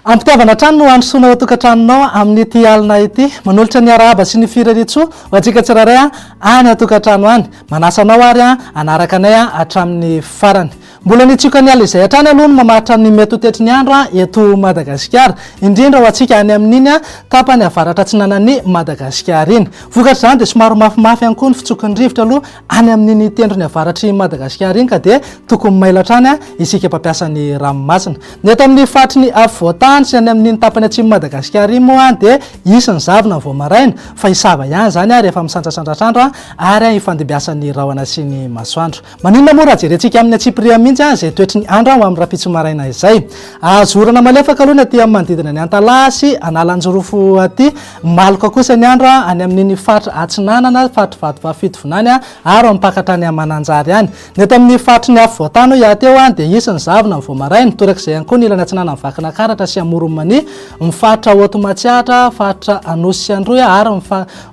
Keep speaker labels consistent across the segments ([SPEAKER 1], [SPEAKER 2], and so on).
[SPEAKER 1] Ampitiavana hatrany no handrosoana ao an-tokantranonao amin'ity alina ity. Manolotra ny arahaba sy ny firariantsoa ho antsika tsirairay any an-tokantrano any. Manasa anao ary hanaraka anay hatramin'ny farany. Mbola ny tsiokan'ny ala izay hatrany aloha no mamaritra ny mety ho toetry ny andro eto Madagasikara, indrindra ho antsika any amin'iny tapany avaratra atsinanan'i Madagasikara iny. Vokatr'izany dia somary mafimafy ihany koa ny fitsoky ny rivotra aloha any amin'iny tendrony avaratr'i Madagasikara iny ka dia tokony mailo hatrany isika mpampiasa ny ranomasina. Ny eto amin'ny faritry ny afovoan-tany sy any amin'iny tapany atsimon'i Madagasikara iny moa dia hisy ny zavona vao maraina fa hisava ihany izany rehefa misandrasandratr'andro ary hifandimbiasan'ny rahona sy ny masoandro. Maninona moa raha jerentsika amin'ny antsipiriany mihitsy izay toetry ny andro ho amin'ny rahampitso maraina izay? Azo orana malefaka aloha ny aty amin'ny manodidina ny Antalaha sy Analanjirofo aty. Maloka kosa ny andro any amin'iny faritra Atsinanana, faritry Vatovavy Fitovinany ary mipaka hatrany Mananjary any. Ny eto amin'ny faritry ny afovoan-tany hoy aho teo dia hisy ny zavona ny vao maraina. Torak'izay ihany koa ny ilany atsinanan'i Vakinankaratra sy Amoron'i Mania, ny faritra Haute Matsiatra, faritra Anosy sy Androy ary ny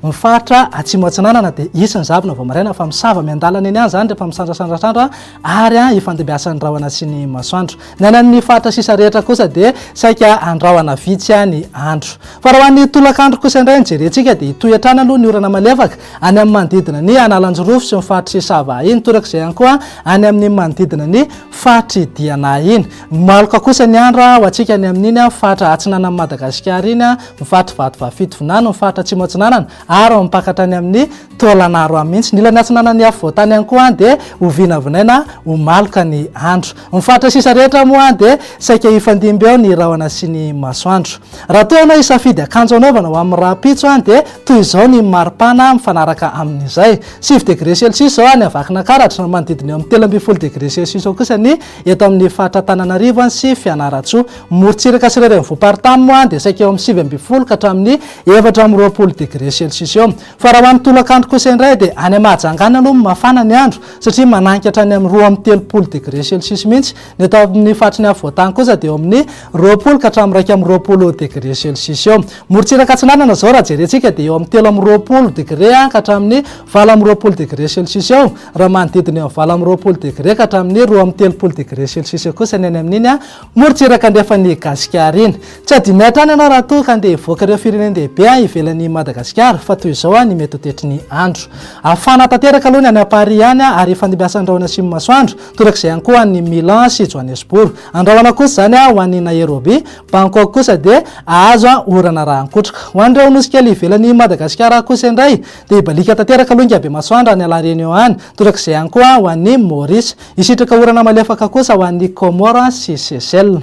[SPEAKER 1] Ny faritra atsimo atsinanana dia hisy ny zavona vao maraina fa misava miandalana eny ihany izany rehefa misandrasandratrandro ary hifandimbiasan'ny rahona sy ny masoandro. Ny any amin'ny faritra sisa rehetra kosa dia saika andrahona vitsy ny andro. Fa raha ho an'ny tolakandro kosa indray no jerentsika dia hitohy hatrany aloha ny orana malefaka any amin'ny manodidina ny Analanjirofo sy ny faritr'i Sava iny, torak'izay ihany koa any amin'ny manodidina ny faritr'i Diana iny. Maloka kosa ny andro ho antsika any amin'iny faritra atsinanan'i Madagasikara iny. ny faritry Vatovavy Fitovinany, ny faritra Atsimo Atsinanana ary ao mipaka hatrany amin'ny Taolagnaro any mihitsy. Ny ilany atsinanan'ny afovoantany ihany koa dia ho vinavinaina ho maloka ny andro. Ny faritra sisa rehetra moa dia saika hifandimby eo ny rahona sy ny masoandro. Raha toa ianao hisafidy akanjo hanaovana ho amin'ny rahampitso dia toy izao ny maripana mifanaraka amin'izay. 9 degré celsius izao any Vakinankaratra, manodidina eo amin'ny 13 degré celsius eo kosa ny eto amin'ny faritra Antananarivo sy Fianarantsoa. Morontsiraka sy ireo renivohi-paritany moa dia saika eo amin'ny 19 ka hatramin'ny 24 degré celsius eo. Fa raha ho an'ny tolakandro kosa indray dia any Mahajanga any aloha no mafana ny andro satria mananika hatrany amin'ny 32 degré celsius mihitsy. Ny eto amin'ny faritry ny afovoan-tany kosa dia eo amin'ny 20 ka hatramin'ny 21 degré celsius eo. Morontsiraka atsinanana izao raha jerentsika dia eo amin'ny 23 degré ka hatramin'ny 28 degré celsius eo. Raha manodidina eo amin'ny 28 degré ka hatramin'ny 32 degré celsius eo kosa ny any amin'iny Morontsiraka andrefan'i Gasikara iny. Tsy adinonay hatrany ianao raha toa ka andeha hivoaka ireo firenen-dehibe ivelan'i Madagasikara fa toy izao ny mety ho toetry ny andro. Hafana tanteraka aloha ny any Paris any ary hifandimbiasan'ny rahona sy ny masoandro, torak'izay ihany koa any Milan sy Johannesburg. Andrahona kosa izany ho an'i Nairobi, Bangkok kosa dia hahazo orana rahan-kotroka. Ho an'ireo nosy kely ivelan'i Madagasikara kosa indray dia hibaliaka tanteraka aloha Ingabe-masoandro any La Réunion any, torak'izay ihany koa ho an'i Maurice. Hisitraka orana malefaka kosa ho an'i Comores sy Seychelles.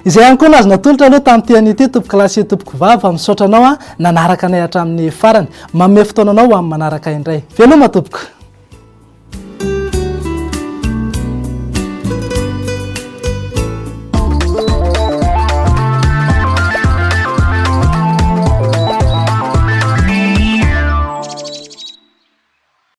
[SPEAKER 1] Izay ihany koa no azo natolotra aloha tamin'ity anio ity tompokolahy sy tompokovavy fa misaotra anao nanaraka anay hatramin'ny farany. Manome fotoana anao ho amin'ny manaraka indray. Veloma tompoko!